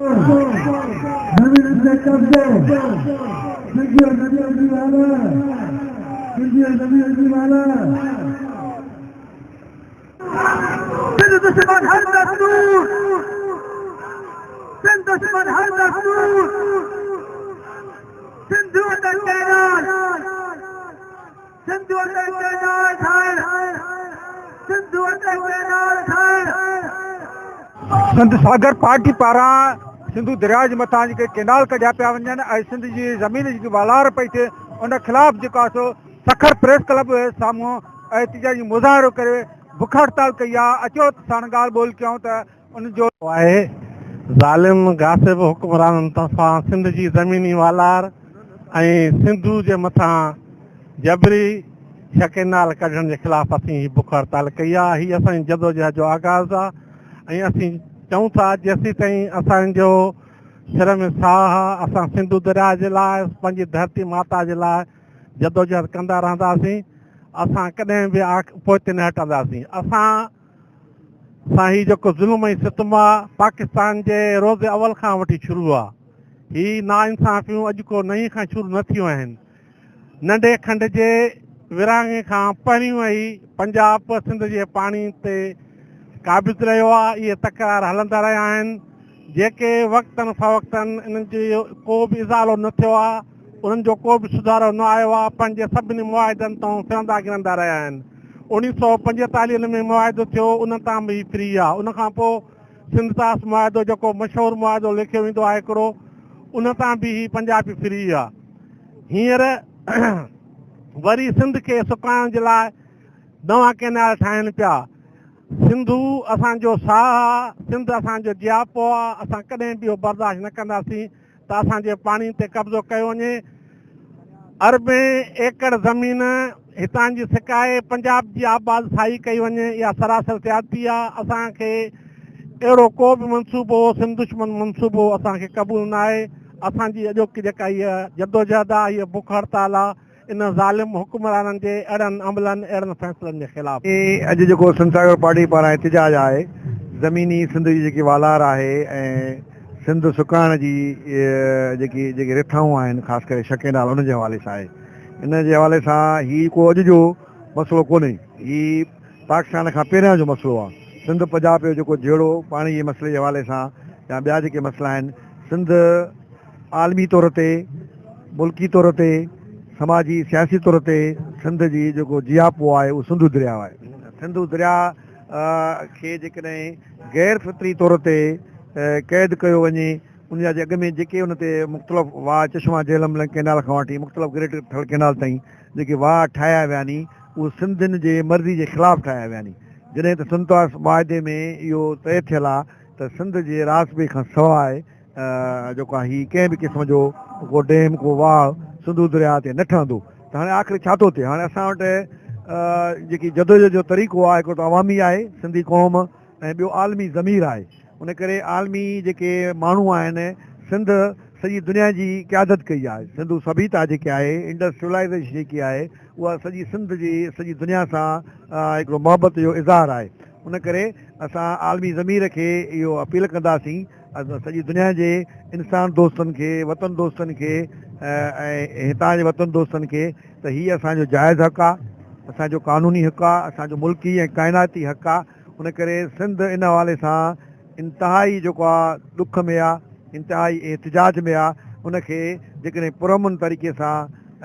زمينن تي قبضو، سنڌيء نديء جي والار، سنڌيء نديء جي والار. سنڌ دشمن هر دستور، سنڌ دشمن هر دستور، سنڌوء تي ڪئنال، سنڌوء تي ڪئنال ٺاهڻ، سنڌوء تي ڪئنال ٺاهڻ. سنڌ ساگر پارٽي پاران سنڌو درياء جي مٿان جيڪي ڪئنال ڪڍيا پيا وڃن ۽ سنڌ جي زمين جي جيڪي والار پئي ٿئي ان خلاف جيڪو آهي سو سکر پريس ڪلب سامهون احتجاجي مظاهرو ڪري بک هڙتال ڪئي آهي اچو ته ساڻن ڳالهه ٻولهه ڪيون ته ان جو آهي ظالم غاصب حڪمرانن طرفان سنڌ جي زميني والار ۽ سنڌو جي مٿان جبري ڇهه ڪئنال ڪڍڻ جي خلاف اسين هي بک هڙتال ڪئي آهي هي اسان جي جدوجهد جو آغاز آهي ۽ اسين چئون ٿا جيسيتائين اسان جو سر ۾ ساهه آهي اسان سنڌو درياء جي لاء پنهنجي ڌرتي ماتا جي لاء جدوجهد ڪندا رهنداسين اسان ڪڏهن به پوئتي نه هٽنداسين اسان سان هي جيڪو ظلم ۽ ستم آ پاڪستان جي روز اول کان وٺي شروع آ هي ناانصافيون اڄ ڪو نئين کان شروع نه ٿيون آهن ننڍي کنڊ جي ورهاڱي کان پهريون ئي پنجاب سنڌ جي پاڻي تي قابض رهيو آ اهي تڪرار هلندا رهيا آهن جيڪي وقتن فوقتن انهن جو ڪو به ازالو نه ٿيو آ انهن جو ڪو به سڌارو نه آيو آ پنهنجي سڀني معاهدن تان ڦرندا گرندا رهيا آهن اوڻيهه سئو پنجيتاليهن ۾ معاهدو ٿيو ان تان به هي ڦري ويا ان کان پوء سنڌ طاس معاهدو جيڪو مشهور معاهدو ليکيو ويندو آهي هڪڙو ان تان به هي پنجابي ڦري ويا هينئر وري سنڌ کي سڪائڻ جي لاء نوان ڪئنال ٺاهين پيا سنڌو اسان جو ساهه آ سنڌ اسان جو جياپو آ اسان ڪڏهن به اهو برداشت نه ڪنداسين ته اسان جي پاڻي تي قبضو ڪيو وڃي، اربين ايڪڙ زمين هتان جي سڪائي پنجاب جي آباد سائي ڪئي وڃي اها سراسر زيادتي آ، اسان کي اهڙو ڪو به منصوبو سنڌ دشمن منصوبو اسان کي قبول ناهي، اسان جي اڄوڪي جيڪا هيء جدوجهد آ هيء بک هڙتال آ، ان ظالم حڪمرانن جي اهڙن عملن، اهڙن فيصلن جي خلاف. اڄ جيڪو سنڌ ساگر پارٽي پاران احتجاج آهي، زميني سنڌ جي جيڪي والار آهي ۽ سنڌ سڪائڻ جي جيڪي جيڪي رٿائون آهن خاص ڪري شڪينال ان جي حوالي سان آهي. ان جي حوالي سان هي ڪو اڄ جو مسئلو ڪونهي، هي پاڪستان کان پهريان جو مسئلو آهي. سنڌ پنجاب جو جيڪو جهيڙو پاڻي جي مسئلي جي حوالي سان يا ٻيا جيڪي مسئلا آهن، سنڌ عالمي طور تي، ملڪي طور تي، سماجي سياسي طور تي سنڌ جي جيڪو جياپو آهي اهو سنڌو درياء آهي. سنڌو درياء کي جيڪڏهن غير فطري طور تي قيد ڪيو وڃي ان جا اڳ ۾ جيڪي ان تي مختلف واهه چشما جهلم لنڪ ڪئنال کان وٺي مختلف گريٽر ٿل ڪئنال تائين جيڪي واهه ٺاهيا ويا ني اهي سنڌين جي مرضي جي خلاف ٺاهيا ويا ني جڏهن ته سنڌ معاهدي ۾ اهو طئي ٿيل آهي ته سنڌ جي راضپي کان سواء جيڪو آهي هي ڪنهن به قسم جو ڪو ڊيم ڪو واهه سنڌو درياهه تي نه ٺهندو ته هاڻي آخر ڇا ٿو ٿئي هاڻي اسان وٽ جيڪي جدوجهد جو طريقو آهي هڪڙو ته عوامي آهي سنڌي قوم ۽ ٻيو عالمي ضمير آهي ان ڪري عالمي جيڪي ماڻهو آهن سنڌ سڄي دنيا جي قيادت ڪئي آهي سنڌو سڀيتا جيڪي آهي انڊس سولائيزيشن جيڪي آهي اها سڄي سنڌ جي سڄي دنيا سان هڪڙو محبت جو اظهار آهي ان ڪري اسان عالمي ضمير کي اهو اپيل ڪنداسين سڄي دنيا جي انسان دوستن کي، وطن دوستن کي ۽ هتان جي وطن دوستن کي ته هي اسان جو جائز حق آ، اسان جو قانوني حق آ، اسان جو ملڪي ۽ ڪائناتي حق آ، ان ڪري سنڌ ان حوالي سان انتهائي جيڪو آ ڏک ۾ آ، انتهائي احتجاج ۾ آ، ان کي جيڪڏهن پرامن طريقي سان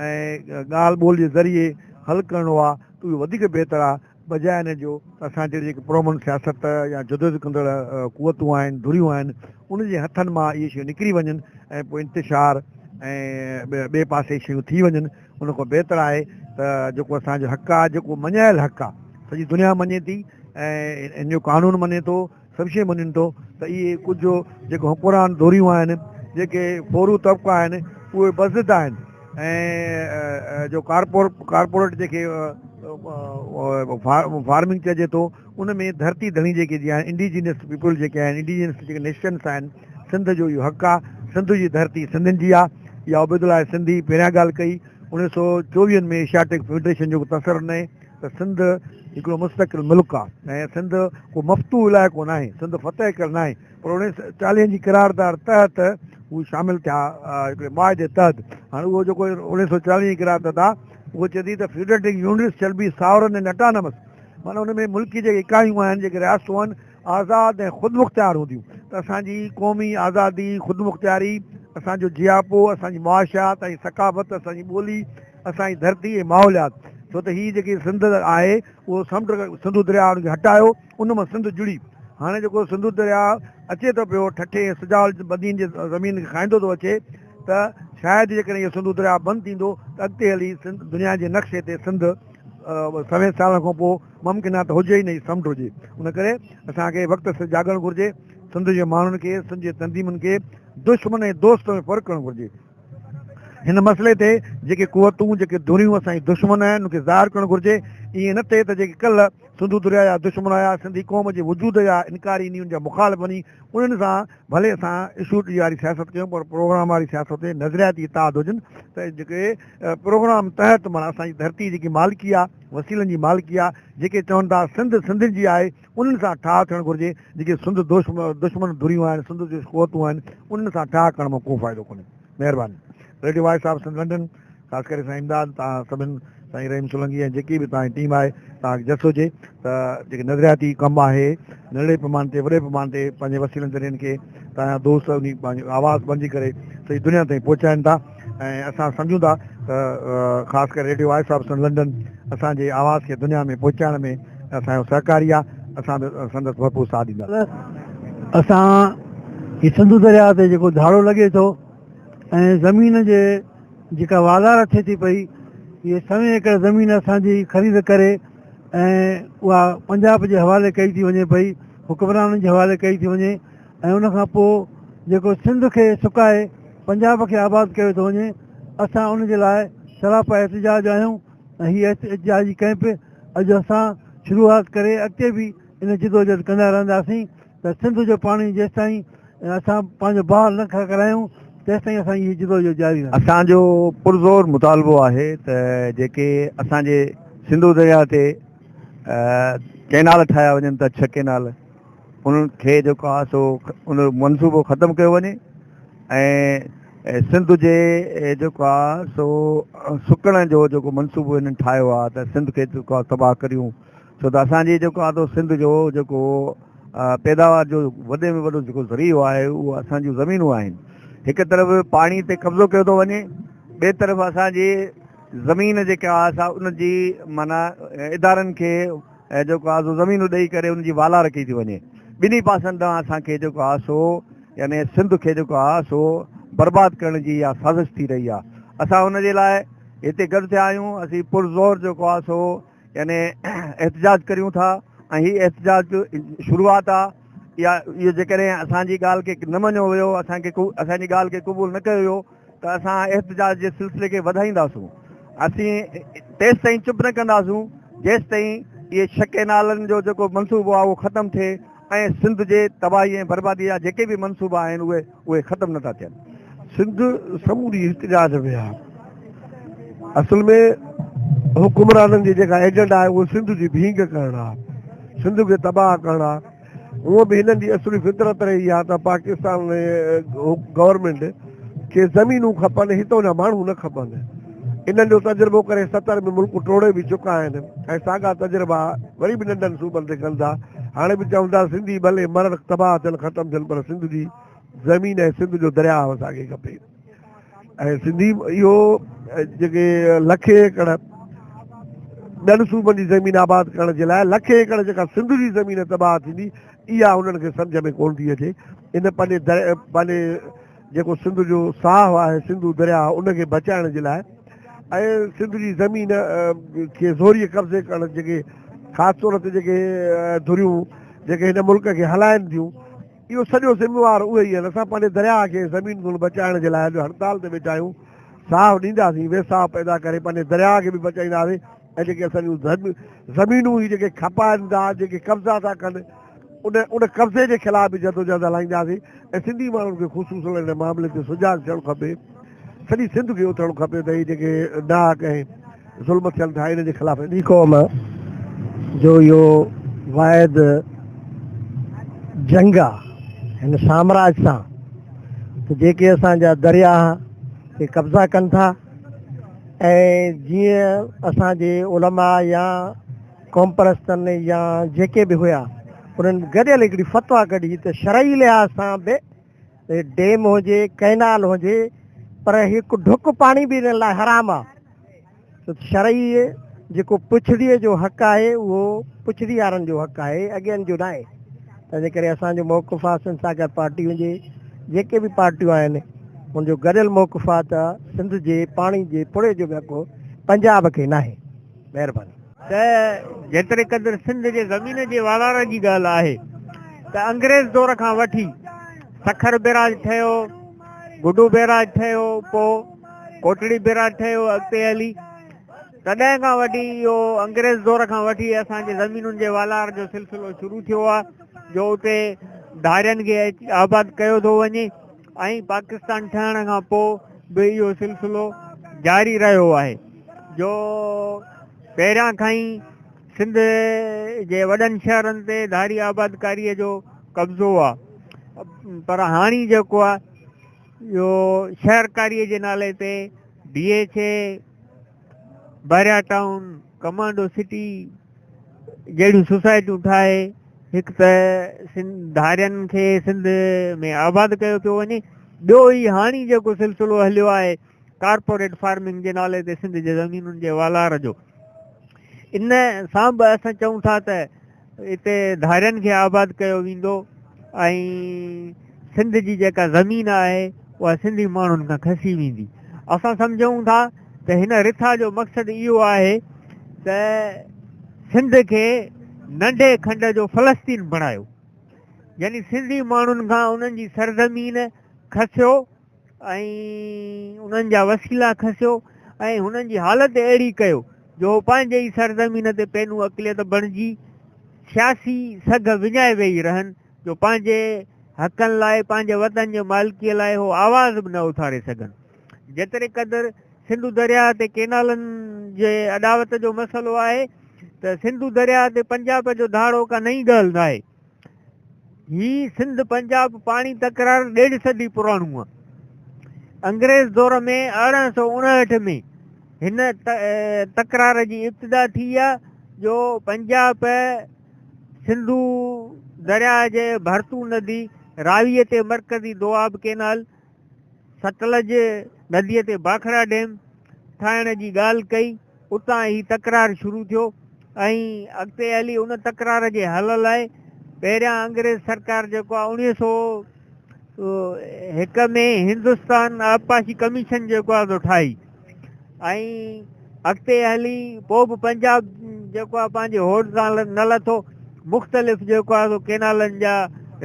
۽ ڳالهه ٻولهه جي ذريعي حل ڪرڻو آ ته اهو وڌيڪ بهتر آ. بجاء ان جو ته اسان جهڙي جيڪي پرامن سياست يا جدوجهد ڪندڙ قوتون آهن، ڌريون آهن، ان جي هٿن مان اهي شيون نڪري وڃن ۽ پوء انتشار ۽ ٻئي پاسي شيون ٿي وڃن، ان کان بهتر آهي ته جيڪو اسان جو حق آهي، جيڪو مڃايل حق آهي، سڄي دنيا مڃي ٿي ۽ ان جو قانون مڃي ٿو، سڀ شيء مڃين ٿو ته اهي ڪجهه جيڪي حڪمران ڌريون آهن، جيڪي ڦورو طبقا آهن، اهي بضد آهن ۽ جو ڪارپوريٽ جيڪي فارمنگ چئجي ٿو ان ۾ ڌرتي ڌڻي جيڪي جي آهن انڊيجينس پيپل جيڪي آهن انڊيجينس جيڪي نيشنس آهن سنڌ جو اهو حق آهي سنڌ جي ڌرتي سنڌين جي آهي اها عبيدالله سنڌي پهريان ڳالهه ڪئي اوڻيهه سو چوويهن ۾ ايشياٽڪ فيڊريشن جو تاثر ڏنائين ته سنڌ هڪڙو مستقل ملڪ آهي ۽ سنڌ ڪو مفتوح علائقو ناهي، سنڌ فتح ڪيل ناهي پر اڻويهه سؤ چاليهن جي قراردار تحت هو شامل ٿيا هڪڙي معاهدي تحت. هاڻي اهو جيڪو 1940 جي قرارداد آهي اهو چئي ٿي ته federating units shall be sovereign and autonomous معنيٰ ان ۾ ملڪي جيڪي اڪائيون آهن جيڪي رياستون آهن آزاد ۽ خودمختيار هونديون ته اسان جي قومي آزادي، خودمختياري، اسان جو جياپو، اسان جي معاشيات ۽ ثقافت، اسان جي ٻولي، اسان جي ڌرتي ۽ ماحوليات ڇو ته هي جيڪي سنڌ آهي اهو سمنڊ سنڌو درياء ان کي هٽايو ان مان سنڌ جڙي هاڻي جيڪو سنڌو درياء اچي ٿو پيو ٺٽي ۽ سجاول بدين جي زمين کي کائيندو ٿو اچي ته شايد جيڪڏهن اهو سنڌو درياء بند ٿيندو ته اڳتي هلي سنڌ دنيا جي نقشي تي سنڌ سوين سالن کان پوء ممڪن آهي ته هجي ئي نه هي سمنڊ هجي ان ڪري اسان کي وقت سر جاڳڻ گهرجي سنڌ جي ماڻهن کي سنڌ جي تنظيمن کي دشمن ۽ دوست ۾ فرق ڪرڻ گهرجي. هن مسئلي تي جيڪي قوتون، جيڪي ڌريون اسان جي دشمن آهن، ان کي ظاهر ڪرڻ گهرجي. ائين نه ٿئي ته جيڪي ڪلهه سنڌو درياء جا دشمن هيا، سنڌي قوم جي وجود جا انڪاري ني ان جا مخالف وڃي انهن سان ڀلي اسان اشو واري سياست ڪيون پر پروگرام واري سياست تي نظرياتي اتحاد هجن ته جيڪي پروگرام تحت معنيٰ اسان جي ڌرتي جيڪي مالڪي آ، وسيلن جي مالڪي آ، جيڪي چون ٿا سنڌ سنڌين جي آهي، انهن سان ٺاهه ٿيڻ گهرجي، جيڪي سنڌ دشمن ڌريون آهن، سنڌ دشمن قوتون آهن، انهن سان ٺاهه ڪرڻ مان ڪو فائدو ڪونهي. مهرباني. Radio voice of Sindh London, خاص ڪري سائين امداد، توهان سڀن، سائين رحيم سولنگي ۽ جيڪي به توهان جي ٽيم آهي، توهان کي جس هجي ته جيڪي نظرياتي ڪم آهي، ننڍڙي پيماني تي وڏي پيماني تي پنهنجي وسيلن ذريعن کي توهان جا دوست انهي پنهنجو آواز بڻجي ڪري سڄي دنيا تائين پهچائين ٿا ۽ اسان سمجهون ٿا ته خاص ڪري radio voice of Sindh London اسان جي آواز کي دنيا ۾ پهچائڻ ۾ اسان جو سهڪاري آ، اسان به سندس ڀرپور ساٿ ڏينداسين. اسان هي سنڌو درياء تي جيڪو ڌاڙو لڳي ٿو ۽ زمين جي جيڪا والار ٿئي ٿي پئي اهي سوين ايڪڙ زمين اسان جي خريد ڪري ۽ اها پنجاب جي حوالي ڪئي ٿي وڃي پئي حڪمرانن جي حوالي ڪئي ٿي وڃي ۽ ان کان پوء جيڪو سنڌ کي سڪائي پنجاب کي آباد ڪيو ٿو وڃي اسان ان جي لاء سراپا احتجاج آهيون ۽ هي احتجاجي ڪئمپ اڄ اسان شروعات ڪري اڳتي به ان جدوجهد ڪندا رهنداسين ته سنڌ جو پاڻي جيستائين اسان پنهنجو بحال نه ڪرايون تيستائين اسان جي هي جدوجهد جاري رهندي. اسان جو پرزور مطالبو آهي ته جيڪي اسان جي سنڌو درياء تي ڪئنال ٺاهيا وڃن ٿا ڇهه ڪئنال انهن کي جيڪو آهي سو ان منصوبو ختم ڪيو وڃي ۽ سنڌ جي جيڪو آهي سو سڪڻ جو جيڪو منصوبو هنن ٺاهيو آهي ته سنڌ کي جيڪو آهي تباهه ڪريون ڇو ته اسان جي جيڪو آهي سو سنڌ جو جيڪو پيداوار جو وڏي ۾ وڏو جيڪو ذريعو آهي اهو اسان جون زمينون آهن هڪ طرف پاڻي تي قبضو ڪيو ٿو وڃي ٻئي طرف اسان جي زمين جيڪا آهي سا ان جي معنيٰ ادارن کي جيڪو آهي سو زمينون ڏئي ڪري ان جي والار ڪئي ٿي وڃي ٻنهي پاسن تان اسان کي جيڪو آهي سو يعني سنڌ کي جيڪو آهي سو برباد ڪرڻ جي اها سازش ٿي رهي آهي اسان ان جي لاء هتي گڏ ٿيا آهيون اسين پرزور جيڪو آهي سو يعني احتجاج ڪريون ٿا ۽ هي احتجاج شروعات آهي يا اهو جيڪڏهن اسان جي ڳالهه کي نه مڃيو ويو اسان کي اسان جي ڳالهه کي قبول نه ڪيو ويو ته اسان احتجاج جي سلسلي کي وڌائينداسون، اسين تيستائين چپ نه ڪنداسون جيستائين اهي ڇهه ڪئنالن جو جيڪو منصوبو آهي اهو ختم ٿئي ۽ سنڌ جي تباهي ۽ بربادي جا جيڪي به منصوبا آهن اهي اهي ختم نه ٿا ٿين. سنڌ سموري احتجاج ۾ آهي. اصل ۾ حڪمرانن جي جيڪا ايجنڊا آهي اهو سنڌ جي ڀينگ ڪرڻ آهي، سنڌ کي تباهه ڪرڻ آهي. هونء به هنن جي اصلي فطرت رهي آهي ته پاڪستان گورنمينٽ کي زمينون کپن هتان جا ماڻهو نه کپن. انهن جو تجربو ڪري 70 ۾ ملڪ ٽوڙي به چڪا آهن ۽ ساڳا تجربا وري به ننڍن صوبن تي ڪن ٿا. هاڻي به چون ٿا سنڌي ڀلي مرن تباهه ٿين ختم ٿين پر سنڌ جي زمين ۽ سنڌ جو درياهه اسان کي کپي. ۽ سنڌي اهو جيڪي لکين ايڪڙ ٻين صوبن جي زمين آباد ڪرڻ جي لاء لکين ايڪڙ جيڪا سنڌ جي زمين تباهه ٿيندي اها انهن کي سمجهه ۾ ڪونه ٿي اچي ان پنهنجي پنهنجي جيڪو سنڌ جو ساهه آهي سنڌو درياهه ان کي بچائڻ جي لاء ۽ سنڌ جي زمين کي زوريء قبضي ڪرڻ جيڪي خاص طور تي جيڪي ڌريون جيڪي هن ملڪ کي هلائن ٿيون اهو سڄو ذميوار اهي ئي آهن. اسان پنهنجي درياهه کي زمين کان بچائڻ جي لاء اڄ هڙتال تي ويٺا آهيون. ساهه ڏينداسين، ويساهه پيدا ڪري پنهنجي درياهه کي به بچائينداسين ۽ جيڪي اسان جون زمينون هي جيڪي کپائن ٿا، جيڪي قبضا ٿا ڪن، ان ان قبضي جي خلاف به جدوجهد هلائينداسين ۽ سنڌي ماڻهن کي خصوصن ان معاملي تي سجاڳ ٿيڻ کپي. سڄي سنڌ کي اٿڻ کپي ته هي جيڪي ناحق ۽ ظلم ٿين ٿا ان جي خلاف. سڄي قوم جو اهو واحد جنگ آ هن سامراج سان ته جيڪي اسان جا درياهه تي قبضا ڪن ٿا ۽ جيئن اسان جي علماء يا قومپرستن يا جيڪي به هيا انهن گڏيل هڪڙي فتويٰ ڪڍي ته شرعي لحاظ سان به ڊيم هجي ڪئنال هجي پر هڪ ڍڪ پاڻي به انهن لاء حرام آ ته شرعي جيڪو پڇڙيء جو حق آهي اهو پڇڙي وارن جو حق آهي اڳين جو ناهي تنهنجي ڪري اسان جو موقف آ سنڌ ساگر پارٽي هجي جيڪي به پارٽيون آهن ان جو گڏيل موقف آ ته سنڌ جي پاڻي جي پڙي جو به حق پنجاب کي ناهي. مهرباني. ته جيتري قدر سنڌ جي زمين جي والار جي ڳالهه آهي ته انگريز دور کان وٺي سکر بيراج ٺهيو، گڊو بيراج ٺهيو، پوء ڪوٽڙي بيراج ٺهيو اڳتي هلي تڏهن کان وٺي اهو انگريز دور کان وٺي اسان جي زمينن جي والار جو سلسلو شروع ٿيو آهي جو اتي ڌارين کي آباد ڪيو ٿو وڃي ۽ پاڪستان ٺهڻ کان پوء به اهو سلسلو جاري رهيو آهي جو پهريان کان ئي سنڌ جي وڏن شهرن تي ڌاري آبادڪاريء جو قبضو آهي پر هاڻي جيڪو آهي اهو شهرڪاريء جي نالي تي D H A, Bahria town, commando city جهڙيون سوسائٽيون ٺاهي هڪ ته سنڌ ڌارين کي سنڌ ۾ آباد ڪيو پيو وڃي ٻيو هي هاڻي جيڪو سلسلو هليو آهي ڪارپوريٽ فارمنگ جي نالي تي سنڌ جي زمينن جي والار جو ان سان به اسان چئون ٿا ته اتي ڌارين کي آباد ڪيو ويندو ۽ سنڌ جي جيڪا زمين آهي اها سنڌي ماڻهن کان کسي ويندي. اسان سمجهون ٿا ته هن رٿا جو مقصد اهو آهي ته سنڌ کي ننڍي کنڊ جو فلسطين بڻايو يعني سنڌي ماڻهن کان انهن جي سرزمين کسيو ۽ انهن جا وسيلا کسيو ۽ هنن جي حالت اهڙي ڪيو جو هو پنهنجي ئي سرزمين تي پينو اقليت بڻجي سياسي سگهه وڃائي ويهي رهن جو پنهنجي حقن لاء پنهنجي وطن جي مالڪيء لاء هو آواز به نه اٿاري سگهن. جيتري قدر سنڌو درياهه تي ڪينالن جي اڏاوت جو مسئلو آهي ته سنڌو درياهه تي پنجاب جو ڌاڙو ڪا نئين ڳالهه ناهي. هي سنڌ پنجاب پاڻي تڪرار ڏيڍ صدي پراڻو آ. انگريز دور ۾ 1859 ۾ هن تڪرار جي ابتدا ٿي آ جو پنجاب سنڌو درياهه جي ڀرتو ندي راوي تي مرڪزي دوآب ڪينال، ستلج ندي تي باکڙا ڊيم ٺاهڻ جي ڳالهه ڪئي. اتان هي تڪرار شروع ٿيو ۽ اڳتي هلي ان تڪرار جي حل لاء پهريان انگريز سرڪار جيڪو آهي 1901 ۾ هندستان آبپاشي ڪميشن جيڪو آهي سو ٺاهي ۽ اڳتي هلي پوء به پنجاب جيڪو آهي پنهنجي هوڏ تان نه لٿو مختلف جيڪو آهي سو ڪينالن جا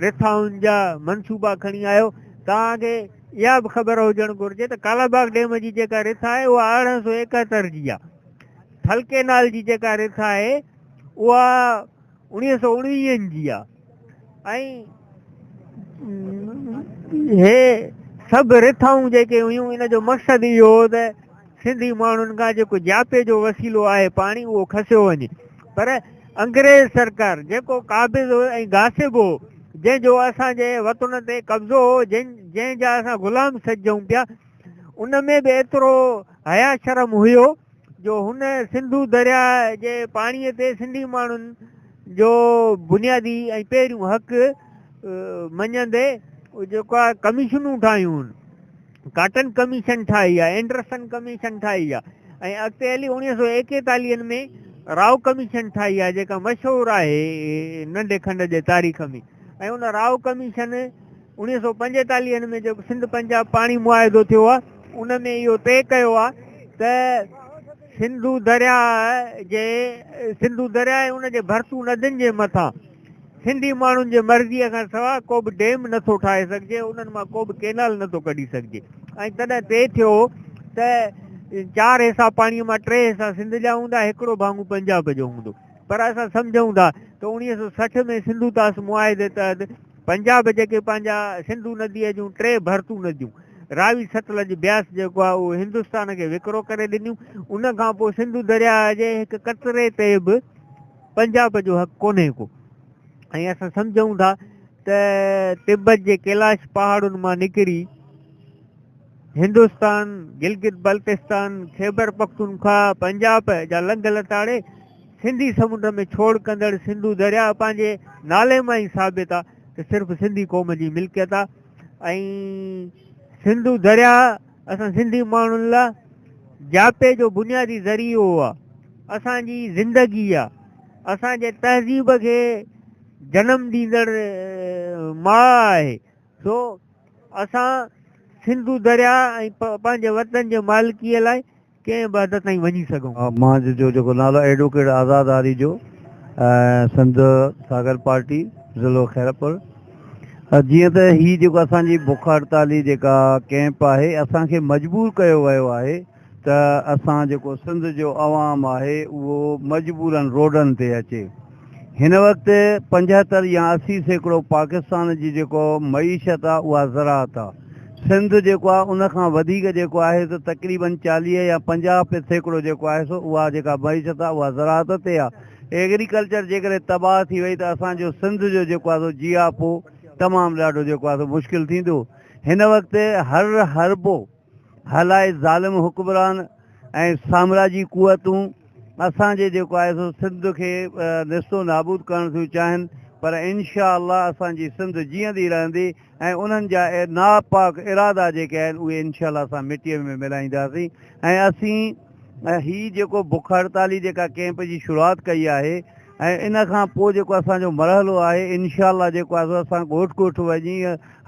رٿائن جا منصوبا کڻي آيو. توهان کي اها به خبر هجڻ گهرجي ته ڪالاباغ ڊيم جي جيڪا رٿ آهي اها 1871 جي آهي. ٿل ڪينال جي جيڪا رٿ آهي اها 1919 جي آهي ۽ هي سڀ رٿائون جيڪي هيون ان جو مقصد اهو هو ته سنڌي ماڻهن کان جيڪو جياپي جو وسيلو آهي پاڻي اهو کسيو وڃي پر انگريز سرڪار جيڪو قابض هو ۽ غاصب هو جنهن جو اسان جي وطن تي قبضو هو جنهن جا اسان غلام سڏجون پيا ان ۾ به ايترو حيا شرم هيو جو هن سنڌو درياء جي پاڻي تي سنڌي ماڻهن جو بنيادي ۽ پهريون حق مڃندي جيڪو آهي ڪميشنون ٺاهيون ڪاٽن ڪميشن ٺاهي آهي، اينڊرسن ڪميشن ٺاهي آهي ۽ اڳتي هلي 1941 ۾ رائو ڪميشن ٺاهي آهي جيڪا مشهور آهي ننڍي کنڊ جي تاريخ ۾ ۽ ان رائو ڪميشن 1945 ۾ جيڪو سنڌ پنجاب پاڻي معاهدو ٿيو آهي ان ۾ اهو طئي ڪيو آهي ته سنڌو درياء جي سنڌو درياء ۽ ان جي ڀرتو ندين جي مٿان سنڌي ماڻهن جي مرضيء کان سواء ڪو به ڊيم نه ٿو ٺاهي سگهجي، انهن مان ڪو به ڪينال نه ٿو ڪڍي سگهجي ۽ تڏهن طئي ٿيو هو ته چار حصا پاڻيء مان ٽي حصا سنڌ جا هوندا، هڪڙو ڀاڱو پنجاب جو هوندو. پر اسان سمجهون ٿا ته 1960 ۾ سنڌو طاس معاهدي تحت پنجاب جيڪي پنهنجا سنڌو نديء جون ٽي ڀرتون نديون راوي، ستلج، بياس جيڪو آهي اهو هندستان کي وڪرو ڪري ڏنيون، ان کان پوء سنڌو درياهه جي هڪ قطري تي به. پنجاب جو حق ڪونهي ڪو ۽ اسان سمجهون ٿا ته تبت جي ڪيلاش پهاڙن مان نڪري هندستان، گلگت بلتستان، خيبر پختونخواهه، پنجاب جا لنگهه لتاڙي سنڌي سمنڊ ۾ ڇوڙ ڪندڙ سنڌو درياهه پنهنجي نالي مان ئي ثابت آ ته صرف سنڌي قوم جي ملڪيت آ ۽ سنڌو درياهه اسان سنڌي ماڻهن لا جياپي جو بنيادي ذريعو آ، اسان جي زندگي آ، اسان جي تهذيب کي جنم ڏيندڙ ماء آهي. سو اسان سنڌو درياء ۽ پنهنجي وطن جي مالڪيء لاء ڪنهن به حد تائين وڃي سگهون. مان جو جيڪو نالو ايڊووڪيٽ آزاد آريجو ۽ سنڌ ساگر پارٽي ضلعو خيرپور جيئن ته هي جيڪو اسان جي بک هڙتالي جيڪا ڪئمپ آهي اسان کي مجبور ڪيو ويو آهي ته اسان جيڪو سنڌ جو عوام آهي اهو مجبورن روڊن تي اچي هن وقت 75 يا 80% پاڪستان جي جيڪو معيشت آ اها زراعت آ. سنڌ جيڪو آ ان کان وڌيڪ جيڪو آهي سو تقريبن 40 يا 50% جيڪو آهي سو اها جيڪا معيشت آ اها زراعت تي آ. ايگريڪلچر جيڪڏهن تباهه ٿي وئي ته اسان جو سنڌ جو جيڪو آ سو جياپو تمام ڏاڍو جيڪو آ سو مشڪل ٿيندو. هن وقت هر حربو هلائي ظالم حڪمران ۽ سامراجي قوتون اسان جي جيڪو آهي سو سنڌ کي نيست و نابود ڪرڻ ٿيون چاهين پر انشاء الله اسان جي سنڌ جيئندي رهندي ۽ انهن جا ناپاڪ ارادا جيڪي آهن اهي انشاء الله اسان مٽيء ۾ ملائينداسين ۽ اسين هي جيڪو بک هڙتالي جيڪا ڪئمپ جي شروعات ڪئي آهي ۽ ان کان پوء جيڪو اسان جو مرحلو آهي انشاء الله جيڪو آهي سو اسان ڳوٺ ڳوٺ وڃي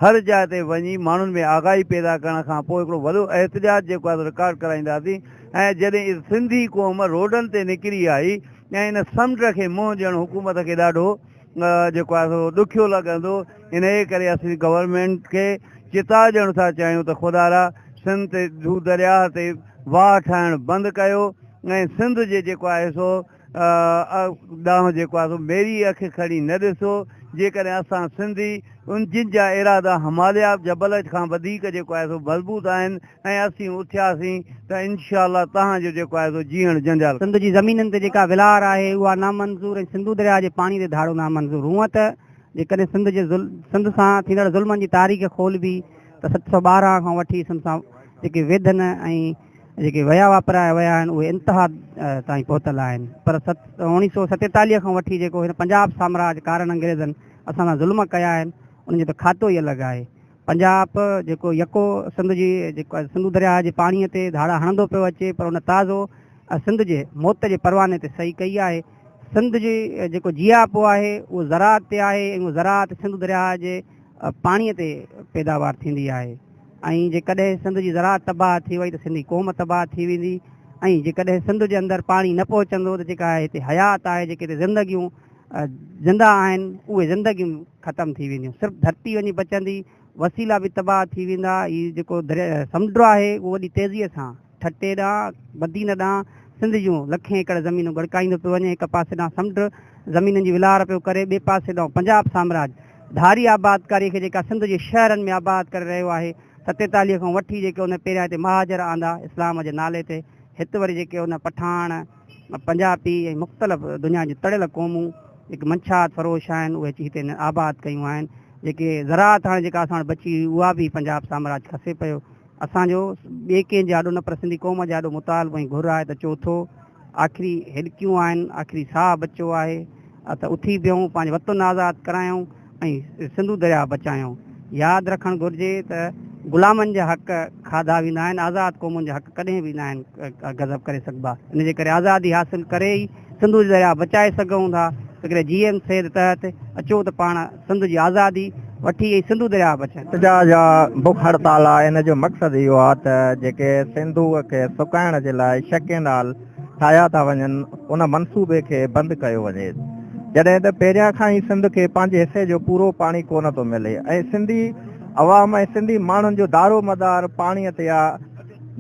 هر جاء تي وڃي ماڻهن ۾ آگاهي پيدا ڪرڻ کان پوء هڪڙو وڏو احتجاج جيڪو آهي سو رڪارڊ ڪرائينداسين ۽ جڏهن سنڌي قوم روڊن تي نڪري آئي ۽ ان سمنڊ کي منهن ڏيڻ حڪومت کي ڏاڍو جيڪو آهي سو ڏکيو لڳندو انهيء ڪري اسين گورنمينٽ کي چتاء ڏيڻ ٿا چاهيون ته خدارا سنڌ تي درياهه تي واهه ٺاهڻ بند ڪيو ۽ سنڌ جي جيڪو آهي سو ڏانهن جيڪو آهي سو ميري اک کڻي نه ڏسو، جيڪڏهن اسان سنڌي ان جن جا ارادا هماليا جبل کان وڌيڪ جيڪو آهي سو مضبوط آهن ۽ اسين اٿياسين ته انشاء الله توهان جو جيڪو آهي سو جيئڻ جنجال. سنڌ جي زمينن تي جيڪا ولار آهي اها نامنظور ۽ سنڌو درياهه جي پاڻي تي ڌاڙو نامنظور. هونء ته جيڪڏهن سنڌ جي سنڌ سان ٿيندڙ ظلمن جي تاريخ کولبي ته 712 کان وٺي سنڌ سان جيڪي ويڌن ۽ جيڪي ويا واپرايا ويا آهن اهي انتها تائين پهتل آهن پر 1947 کان وٺي جيڪو هن پنجاب سامراج ڪارن انگريزن اسان سان ظلم ڪيا آهن انهن جو ته کاتو ئي الڳ آهي. پنجاب جيڪو يڪو سنڌ جي جيڪو سنڌو درياهه جي پاڻي تي ڌاڙا هڻندو پيو اچي پر ان تازو سنڌ جي موت جي پرواني تي صحيح ڪئي آهي. سنڌ جي جيڪو جياپو آهي اهو زراعت تي آهي ۽ اهو زراعت سنڌو درياهه جي پاڻي تي پيداوار ٿيندي آهي ۽ جيڪڏهن سنڌ جي زراعت تباهه ٿي وئي ته سنڌي قوم تباهه ٿي ويندي ۽ جيڪڏهن سنڌ جي اندر پاڻي نه پهچندو ته جيڪا هتي حيات آهي جيڪي هتي زندگيون زنده آهن اهي زندگيون ختم ٿي وينديون صرف ڌرتي وڃي بچندي وسيلا به تباهه ٿي ويندا هي جيڪو سمنڊ آهي اهو وڏي تيزي سان ٺٽي ڏانهن، بدين ڏانهن سنڌ جون لکين ايڪڙ زمينون ڳڙڪائيندو پيو وڃي، هڪ پاسي ڏانهن سمنڊ زمينن جي ولار پيو ڪري، ٻئي پاسي ڏانهن پنجاب سامراج ڌاري آبادڪاري کي جيڪا سنڌ جي شهرن ۾ آباد ڪري رهيو آهي، 47 کان وٺي جيڪي ان پهريان هتي مهاجر آندا اسلام جي نالي تي، هت وري جيڪي ان پٺاڻ، پنجابي ۽ مختلف دنيا جون تڙيل قومون جيڪي منشيات فروش آهن اهي اچي هتي آباد ڪيون آهن، جيڪي زراعت هاڻي جيڪا اسان وٽ بچي هئي اها به پنجاب سامراج کسي پيو. اسان جو ٻئي ڪنهن جي آڏو نه پر سنڌي قوم جي آڏو مطالبو ۽ گهر آهي ته چوٿو آخري هڏڪيون آهن، آخري ساهه بچيو آهي ته اٿي بيهون، پنهنجو وطن آزاد ڪرايون ۽ سنڌو درياهه بچايون. ياد رکڻ گهرجي ته غلامن جا حق کاڌا ويندا آهن، آزاد قومن جا حق ڪڏهن به ناهن غضب ڪري سگهبا. ان جي ڪري آزادي حاصل ڪري ئي سنڌو درياهه بچائي سگهون ٿا. تنهنڪري جي ايم سيد تحت اچو ته پاڻ سنڌ جي آزادي وٺي ۽ سنڌو درياهه بچائين. احتجاج آ، بک هڙتال آ، ان جو مقصد اهو آ ته جيڪي سنڌوء کي سڪائڻ جي لاء شڪينال ٺاهيا ٿا وڃن ان منصوبي کي بند ڪيو وڃي. جڏهن ته پهريان کان ئي سنڌ کي پنهنجي حصي جو پورو پاڻي ڪونه ٿو ملي ۽ سنڌي عوام ۽ سنڌي ماڻهن جو دارومدار پاڻي تي آ،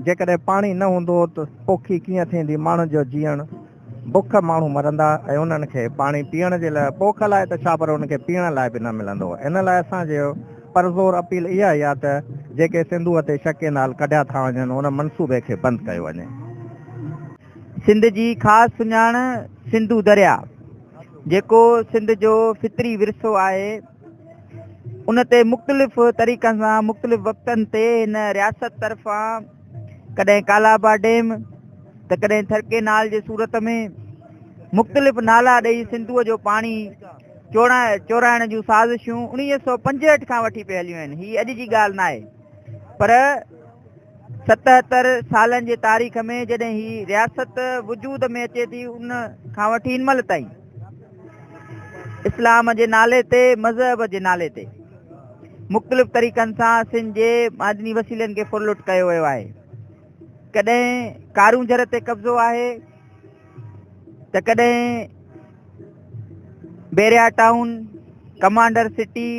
جيڪڏهن پاڻي نه هوندو ته پوکي ڪيئن ٿيندي، ماڻهن جو جيئڻ بک ماڻهو مرندا ۽ انهن کي پاڻي پيئڻ جي لاء پوک لاء ته ڇا پر انهن کي پيئڻ لاء به نه ملندو. ان لاء اسان جو پرزور اپيل اها ئي آهي ته جيڪي سنڌوء تي شڪينال ڪڍيا ٿا وڃن ان منصوبي کي بند ڪيو وڃي. سنڌ جي خاص سڃاڻ سنڌو درياء. جيڪو سنڌ جو فطري ورثو آهي، ان تي مختلف طريقن سان مختلف وقتن تي هن رياست طرفان ڪڏهن ڪالابا ڊيم ته ڪڏهن ٿر ڪينال جي صورت ۾ مختلف نالا ڏئي سنڌوء جو پاڻي چورائڻ جون سازشون 1965 کان وٺي پئي هليون آهن. هي اڄ جي ڳالهه ناهي پر 77 سالن جي تاريخ ۾ جڏهن هي رياست وجود ۾ اچي ٿي ان کان وٺي هن مهل تائين اسلام جي نالي تي مذهب جي نالي تي مختلف طريقن سان سنڌ جي معدني وسيلن کي ڦرلٽ ڪيو ويو آهي. ڪڏهن ڪارونجهر تي قبضو آهي ته ڪڏهن Bahria town, commander city,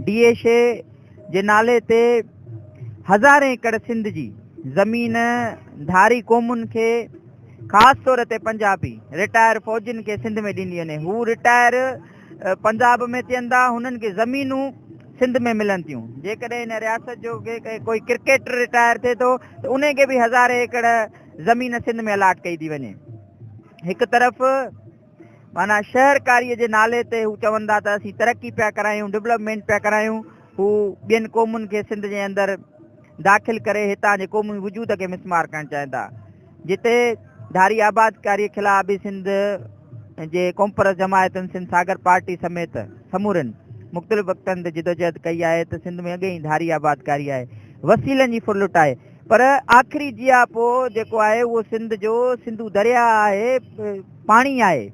D H A جي نالي تي هزارين ايڪڙ سنڌ جي زمين ڌاري قومن کي خاص طور تي پنجابي رٽائر فوجين کي سنڌ ۾ ڏني وڃي. هو رٽائر پنجاب ۾ ٿين ٿا، هنن کي زمينون سنڌ ۾ ملن ٿيون. جيڪڏهن هن رياست جو ڪوئي ڪرڪيٽر رٽائر ٿئي ٿو ته انهي کي به هزارين ايڪڙ زمين سنڌ ۾ الاٽ ڪئي ٿي وڃي. هڪ طرف معنيٰ شهرڪاريء جي نالي تي هو چون ٿا ته اسين ترقي پيا ڪرايون، ڊولپمينٽ پيا ڪرايون، هو ٻين قومن کي سنڌ جي اندر داخل ڪري هتان جي قومي وجود کي مسمار ڪرڻ چاهين ٿا. جتي ڌاري آبادڪاريء خلاف به سنڌ جي قومپرست جماعتن سنڌ ساگر پارٽي سميت سمورين مختلف وقتن تي جدوجهد ڪئي آهي ته سنڌ ۾ اڳي ئي ڌاري آبادڪاري آهي، وسيلن جي ڦرلٽ آهي پر آخري جياپو جيڪو آهي اهو سنڌ جو سنڌو درياهه آهي، پاڻي آهي.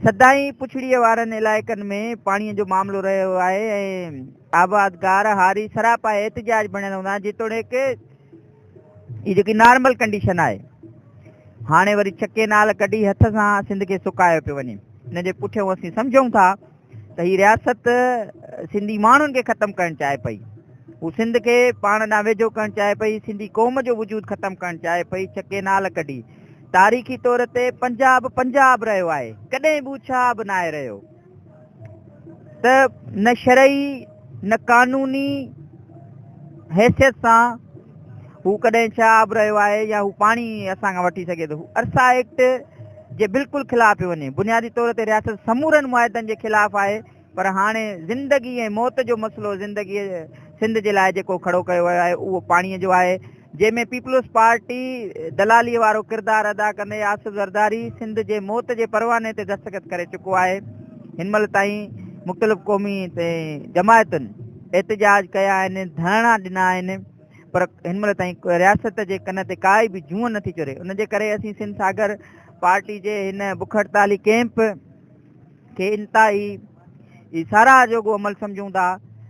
سدائين پڇڙيء وارن علائقن ۾ پاڻيء جو معاملو رهيو آهي ۽ آبادگار، هاري سراپا احتجاج بڻيل هوندا آهن، جيتوڻيڪ هي جيڪي نارمل ڪنڊيشن آهي، هاڻي وري ڇڪي نال ڪڍي هٿ سان سنڌ کي سڪايو پيو وڃي. ان جي پٺيون اسين سمجهون ٿا ته هي رياست سنڌي ماڻهن کي ختم ڪرڻ چاهي پئي. هو سنڌ کي پاڻ ڏانهن ويجهو ڪرڻ چاهي پئي، سنڌي قوم جو وجود ختم ڪرڻ چاهي پئي، ڇڪي نال ڪڍي. تاريخي طور تي پنجاب پنجاب رهيو آهي، ڪڏهن به ڇا به ناهي رهيو ته نه شرعي نه قانوني حيثيت سان هو ڪڏهن ڇا آب رهيو آهي يا هو پاڻي اسان کان وٺي سگهي ٿو. هو ارسا ايڪٽ جي بلڪل خلاف پيو وڃي. بنيادي طور تي رياست سمورن معاهدن جي خلاف آهي پر هاڻي زندگي ۽ موت جو مسئلو زندگي سنڌ جي لاء جيڪو کڙو ڪيو ويو آهي اهو پاڻي جو آهي جنهن ۾ پيپلز پارٽي دلالي وارو ڪردار ادا ڪندي آصف زرداري سنڌ جي موت جي پرواني تي دستخط ڪري چڪو آهي. هن مهل تائين مختلف قومي جماعتن احتجاج ڪيا آهن، ڌرڻا ڏنا آهن پر هن مهل تائين رياست جي ڪن تي ڪائي به جونء نٿي چري. ان جي ڪري اسين سنڌ ساگر پارٽي جي هن بک هڙتالي ڪئمپ کي انتهائي ساراهه جوڳو عمل سمجهون ٿا.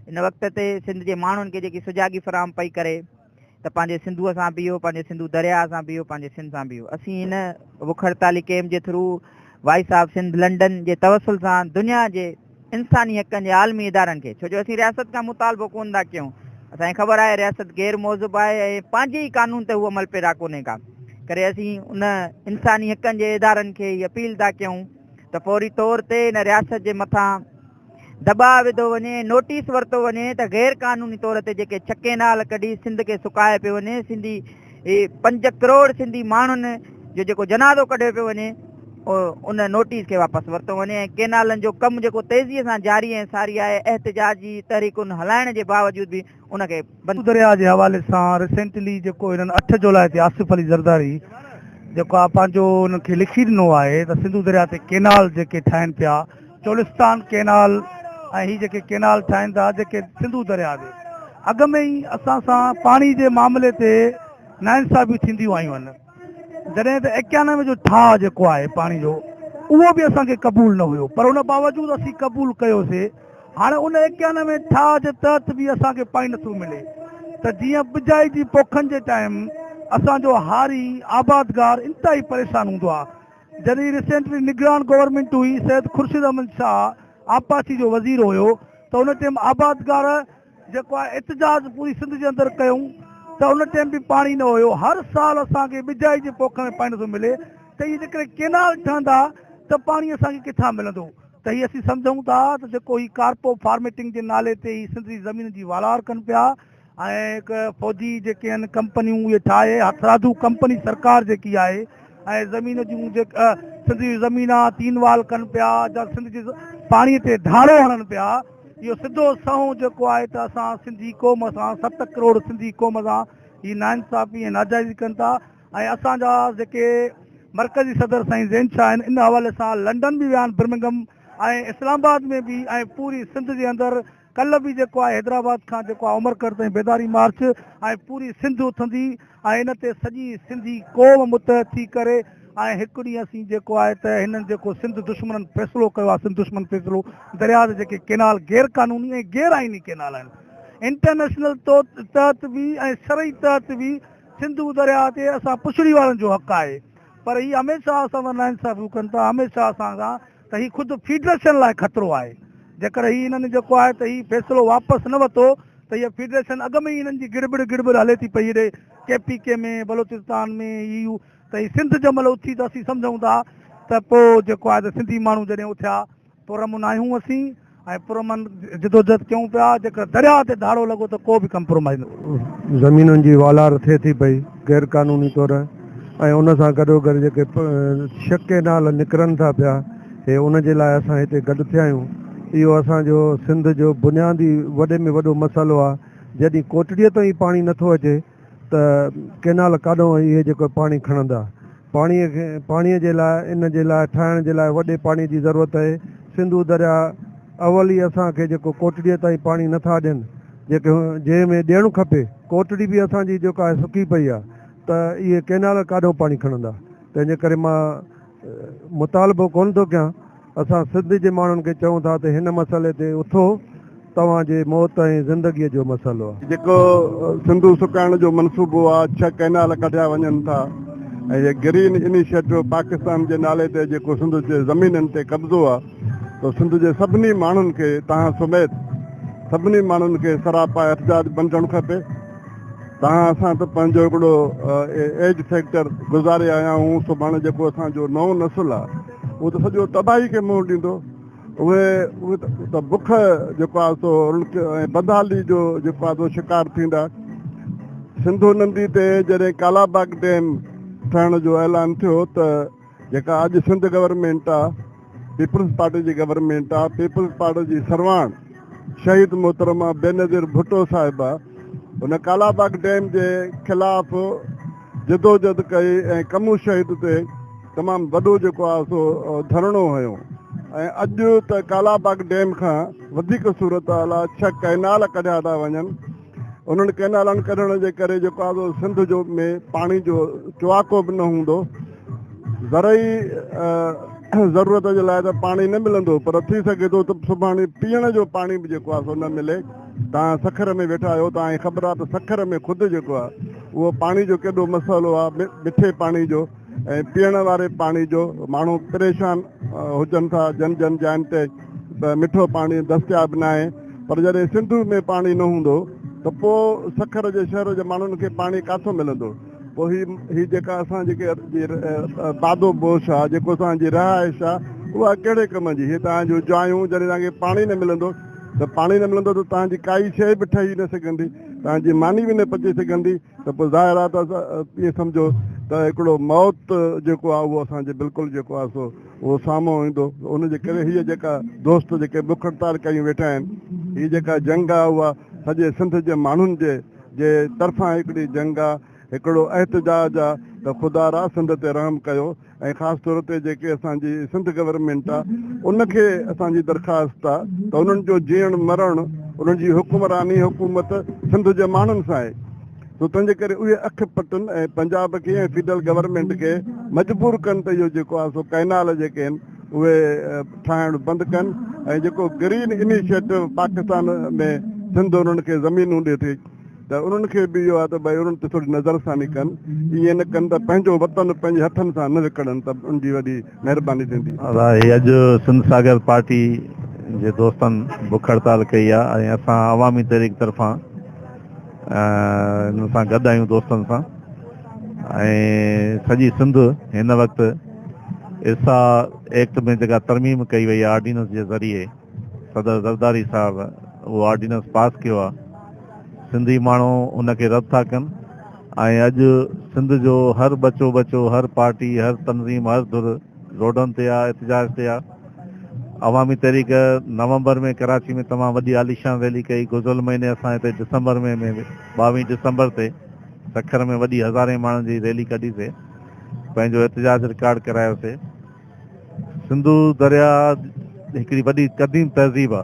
هن وقت تي سنڌ جي ماڻهن کي جيڪي سجاڳي فراهم پئي ڪري ته پنهنجي سنڌوء سان بيهو، پنهنجي سنڌو درياهه سان بيهو، پنهنجي سنڌ سان بيهو. اسين هن بک هڙتالي ڪئمپ جي through voice of Sindh London جي توسل سان دنيا جي انساني حقن جي عالمي ادارن کي، ڇو جو اسين رياست کان مطالبو ڪونه ٿا ڪيون، اسان کي خبر آهي رياست غير مهذب آهي ۽ پنهنجي ئي قانون تي هو عمل پيرا ڪونهي ڪا، ڪري اسين ان انساني حقن جي ادارن کي هي اپيل ٿا ڪيون ته فوري طور تي ان رياست جي مٿان دٻاء وڌو وڃي ۽ نوٽيس ورتو وڃي ته غير قانوني طور تي جيڪي ڇڪينال ڪڍي سنڌ کي سڪايو پيو وڃي، سنڌي پنج ڪروڙ سنڌي ماڻهن جو جيڪو جنازو ڪڍيو پيو وڃي ان نوٽيس کي واپس ورتو وڃي ۽ ڪينالن جو ڪم جيڪو تيزي سان جاري ۽ ساري آهي احتجاجي تحريڪن هلائڻ جي باوجود به ان کي بند. درياء جي حوالي سان ريسينٽلي جيڪو هنن 8 جولاء تي آصف علي زرداري جيڪو آ پنهنجو انهن کي لکي ڏنو آهي ته سنڌو درياء تي ڪينال جيڪي ٺاهين پيا چولستان ڪينال ۽ هي جيڪي ڪينال ٺاهين ٿا جيڪي سنڌو درياء تي اڳ ۾ ئي اسان سان پاڻي جي معاملي تي ناانصافيون ٿينديون آيون آهن جڏهن ته 91 جو ٺاهه جيڪو آهي پاڻي جو اهو به اسان کي قبول نه هيو پر ان باوجود اسين قبول ڪيوسي هاڻي ان 91 ٺاهه جي تحت به اسان کي پاڻي نٿو ملي ته جيئن بجائي جي پوکن جي ٽائيم اسان جو هاري آبادگار انتهائي پريشان هوندو آهي جڏهن ريسينٽلي نگران گورنمينٽ هئي سيد خورشيد احمد شاهه آبپاشي جو وزير هيو ته ان ٽيم آبادگار جيڪو آهي احتجاج پوري سنڌ جي اندر ڪيون ته ان ٽيم به پاڻي نه هيو هر سال اسان کي ٻجائي جي پوک ۾ پاڻي نٿو ملي ته اهي جيڪڏهن ڪينال ٺهندا ته پاڻي اسان کي ڪٿان ملندو ته هي اسين سمجهون ٿا ته جيڪو هي ڪارپو فارميٽنگ جي نالي تي هي سنڌ جي زمين جي والار ڪن پيا ۽ هڪ فوجي جيڪي آهن ڪمپنيون اهي ٺاهي هٿرادو ڪمپني سرڪار جيڪي آهي ۽ زمين جون جيڪا سنڌ جي زمين آ تين وال ڪن پيا جا سنڌ جي پاڻي تي ڌاڙو هڻن پيا اهو سڌو سنئون جيڪو آهي ته اسان سنڌي قوم سان 7 ڪروڙ سنڌي قوم سان هي ناانصافي ۽ ناجائزي ڪن ٿا ۽ اسان جا جيڪي مرڪزي صدر سائين زين شاهه آهن ان حوالي سان لنڊن به ويا آهن برمنگم ۽ اسلام آباد ۾ به ۽ پوري سنڌ جي اندر ڪلهه به جيڪو آهي حيدرآباد کان جيڪو آهي عمرڪوٽ تائين بيداري مارچ ۽ پوري سنڌ اٿندي ۽ ان تي سڄي سنڌي قوم متحد ٿي ڪري ۽ هڪ ڏينهن اسين جيڪو آهي ته هنن جيڪو سنڌ دشمنن فيصلو ڪيو آهي سنڌ دشمن فيصلو درياء تي جيڪي ڪينال غير قانوني ۽ غير آئيني ڪينال آهن انٽرنيشنل تحت به ۽ شرعي تحت به سنڌو درياء تي اسان پڇڙي وارن جو حق آهي پر هي هميشه اسان سان ناانصافيون ڪن ٿا هميشه اسان سان ته هي خود فيڊريشن لاء خطرو آهي، جيڪڏهن هي هنن جيڪو آهي ته هي فيصلو واپس نه ورتو ته هيء فيڊريشن اڳ ۾ ئي هنن جي گڙٻڙ گڙٻڙ هلي ٿي پئي هيڏي ڪي پي ڪي ۾ بلوچستان ۾ هي هو ته هي سنڌ جنهن مهل اٿي ته اسين سمجهون ٿا ته پوء جيڪو آهي ته سنڌي ماڻهو جڏهن اٿيا پرامن آهيون اسين ۽ پرامن جدوجهد ڪيون پيا، جيڪڏهن درياهه تي ڌاڙو لڳو ته ڪو به ڪمپرومائيز نه. زمينن جي والار ٿئي ٿي پئي غير قانوني طور ۽ ان سان گڏوگڏ جيڪي شڪ ڪينال نڪرن ٿا پيا هي ان جي لاء اسان هتي گڏ ٿيا آهيون اهو اسان جو سنڌ جو بنيادي وڏي ۾ وڏو مسئلو آهي جڏهن ڪوٽڙيء تائين پاڻي نٿو اچي ته ڪينال ڪاڏهون اهي جيڪو پاڻي کڻندا. پاڻي کي پاڻي جي لاء ان جي لاء ٺاهڻ جي لاء وڏي پاڻي جي ضرورت اهي. سنڌو درياء اول ئي اسان کي جيڪو ڪوٽڙيء تائين پاڻي نه ٿا ڏين جيڪي جنهن ۾ ڏيڻ کپي. ڪوٽڙي به اسان جي جيڪا آهي سڪي پئي آهي ته اهي ڪينال ڪاڏهون پاڻي کڻندا. تنهن جي ڪري مان مطالبو ڪونه ٿو ڪيان. اسان سنڌ جي ماڻهن کي چئون ٿا ته هن مسئلي تي اٿو، توهان جي موت ۽ زندگيء جو مسئلو آهي. جيڪو سنڌو سڪائڻ جو منصوبو آ، 6 ڪئنال ڪڍيا وڃن ٿا ۽ هي گرين انيشيٽو پاڪستان جي نالي تي جيڪو سنڌ جي زمينن تي قبضو آ ته سنڌ جي سڀني ماڻهن کي توهان سميت سڀني ماڻهن کي سراپا احتجاج بنجڻ کپي. توهان اسان ته پنهنجو هڪڙو ايج فيڪٽر گذاري آيا آهيون، سڀاڻي جيڪو اسان جو نئون نسل آ اهو ته سڄو تباهي کي منهن ڏيندو، اهي اهي ته بک جيڪو آ سو انهن کي ۽ بدحالي جو جيڪو آ سو شڪار ٿيندا. سنڌو ندي تي جڏهن ڪالاباغ ڊيم ٺهڻ جو اعلان ٿيو ته جيڪا اڄ سنڌ گورنمينٽ آ، پيپلز پارٽي جي گورنمينٽ آ، پيپلز پارٽي جي سرواڻ شهيد محترمه بينظير ڀٽو صاحبه ان ڪالاباغ ڊيم جي خلاف جدوجھد ڪئي ۽ ڪمو شهيد تي تمام وڏو جيڪو آ سو ڌرڻو هنيو ۽ اڄ ته ڪالاباغ ڊيم کان وڌيڪ صورتحال آ، 6 ڪئنال ڪڍيا ٿا وڃن. انهن ڪئنالن ڪڍڻ جي ڪري جيڪو آهي سو سنڌ جو ۾ پاڻي جو چواڪو به نه هوندو. زرعي ضرورت جي لاء ته پاڻي نه ملندو پر ٿي سگهي ٿو ته سڀاڻي پيئڻ جو پاڻي به جيڪو آهي سو نه ملي. توهان سکر ۾ ويٺا آهيو توهان کي خبر آهي ته سکر ۾ خود جيڪو آهي اهو پاڻي جو ڪيڏو مسئلو آهي مٺي پاڻي جو ۽ پيئڻ واري پاڻي جو ماڻهو پريشان هجن ٿا جن جن جاين تي مٺو پاڻي دستياب ناهي پر جڏهن سنڌو ۾ پاڻي نه هوندو ته پوء سکر جي شهر جي ماڻهن کي پاڻي ڪاٿو ملندو پوء هي هي جيڪا اسان جيڪي بادو بوش آ جيڪو اسان جي رهائش آ اها ڪهڙي ڪم جي هي توهان جون جايون جڏهن توهان کي پاڻي نه ملندو ته پاڻي نه ملندو ته توهان جي ڪائي شيء به ٺهي نه سگهندي توهان جي ماني به نه پچي سگهندي ته پوء ظاهر آهي ته ائين سمجهو ته هڪڙو موت جيڪو آهي اهو اسان جي بلڪل جيڪو آهي سو اهو سامهون ايندو. ان جي ڪري هيء جيڪا دوست جيڪي بک هڙتال ڪيون ويٺا آهن، هي جيڪا جنگ آهي اها سڄي سنڌ جي ماڻهن جي جي طرفان هڪڙي جنگ آهي، هڪڙو احتجاج آهي ته خدارا سنڌ تي رحم ڪيو. ۽ خاص طور تي جيڪي اسان جي سنڌ گورنمينٽ آ ان کي اسان جي درخواست آ ته انهن جو جيئڻ مرڻ انهن جي حڪمراني حڪومت سنڌ جي ماڻهن سان آهي سو تنهن جي ڪري اهي اک پٽن ۽ پنجاب کي ۽ فيڊرل گورنمينٽ کي مجبور ڪن ته اهو جيڪو آ سو ڪئنال جيڪي آهن اهي ٺاهڻ بند ڪن ۽ جيڪو گرين انيشيٽو پاڪستان ۾ سنڌ انهن کي زمينون ڏي ٿي ته انهن کي به اهو آهي ته ڀئي انهن تي ٿوري نظرثاني ڪن، ائين نه ڪن ته پنهنجو وطن پنهنجي هٿن سان نه وڪڻن ته ان جي وڏي مهرباني ٿيندي. ادا هي اڄ سنڌ ساگر پارٽي جي دوستن بک هڙتال ڪئي آ ۽ اسان عوامي تحريڪ طرفان انهن سان گڏ آهيون دوستن سان ۽ سڄي سنڌ هن وقت ارسا ايڪٽ ۾ جيڪا ترميم ڪئي وئي آ آرڊيننس جي ذريعي صدر زرداري صاحب اهو آرڊيننس پاس ڪيو آهي، سنڌي ماڻهو ان کي رد ٿا ڪن. ۽ اڄ سنڌ جو هر ٻچو ٻچو، هر پارٽي، هر تنظيم، هر ڌر روڊن تي آ، احتجاج تي آ. عوامي تحريڪ نومبر ۾ ڪراچي ۾ تمام وڏي عاليشان ريلي ڪئي. گذريل مهيني اسان هتي ڊسمبر ۾ ۾ ٻاويهين ڊسمبر تي سکر ۾ وڏي هزارين ماڻهن جي ريلي ڪڍي سي، پنهنجو احتجاج رڪارڊ ڪرايو سي. سنڌو درياء هڪڙي وڏي قديم تهذيب آ.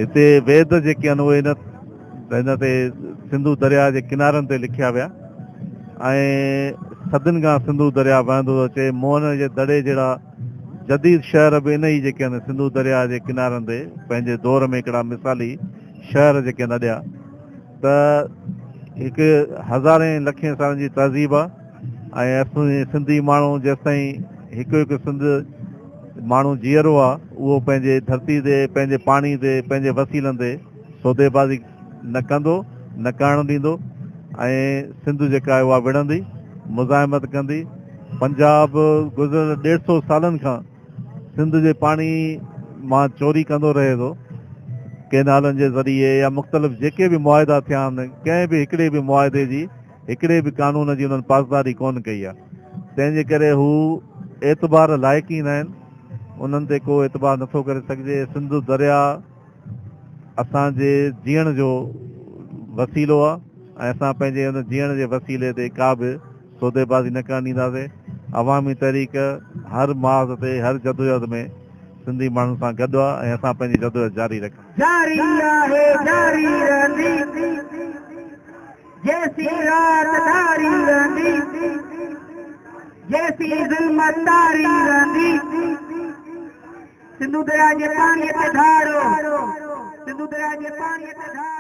هتي ويد جيڪي آهن اهي هن تي سنڌو درياء جي ڪنارن تي لکيا ويا ۽ صدين کان سنڌو درياء وهندو ٿو اچي. موهن جي دڙي جهڙا جديد شهر به ان ئي جيڪي آهن سنڌو درياء جي ڪنارن تي پنهنجي دور ۾ هڪڙا مثالي شهر جيڪي آهن اڏيا ته هڪ هزارين لکين سالن جي تهذيب آ ۽ اسين سنڌي ماڻهو جيستائين هڪ هڪ سنڌ ماڻهو جيئرو آ اهو پنهنجي ڌرتي تي پنهنجي پاڻي تي پنهنجي وسيلن تي سوديبازي نه ڪندو نه ڪرڻ ڏيندو ۽ سنڌ جيڪا آهي اها وڙهندي مزاحمت ڪندي پنجاب گذريل ڏيڍ سو سالن کان سنڌ جي پاڻي مان چوري ڪندو رهي ٿو، ڪئنالن جي ذريعي يا مختلف جيڪي به معاهدا ٿيا آهن، ڪنهن به هڪڙي به معاهدي جي هڪڙي به قانون جي انهن پاسداري ڪونه ڪئي آهي، تنهن جي ڪري هو اعتبار لائق ئي ناهن، انهن تي ڪو اعتبار نٿو ڪري سگهجي، سنڌ درياء اسان جي جيئڻ جو وسيلو آهي ۽ اسان پنهنجي ان جيئڻ جي وسيلي تي ڪا به سوديبازي نه ڪرڻ ڏينداسين، عوامي تحريڪ هر محاذ تي هر جدوجهد ۾ سنڌي ماڻهن سان گڏ آهي ۽ اسان پنهنجي جدوجهد جاري رکنداسين. جاري آهي جاري رهندي، جيسين رات ڌاري رهندي، جيسين ظلمت طاري رهندي، سنڌو درياء جي پاڻيء تي ڌاڙو، سنڌو درياء جي پاڻيء تي ڌاڙو.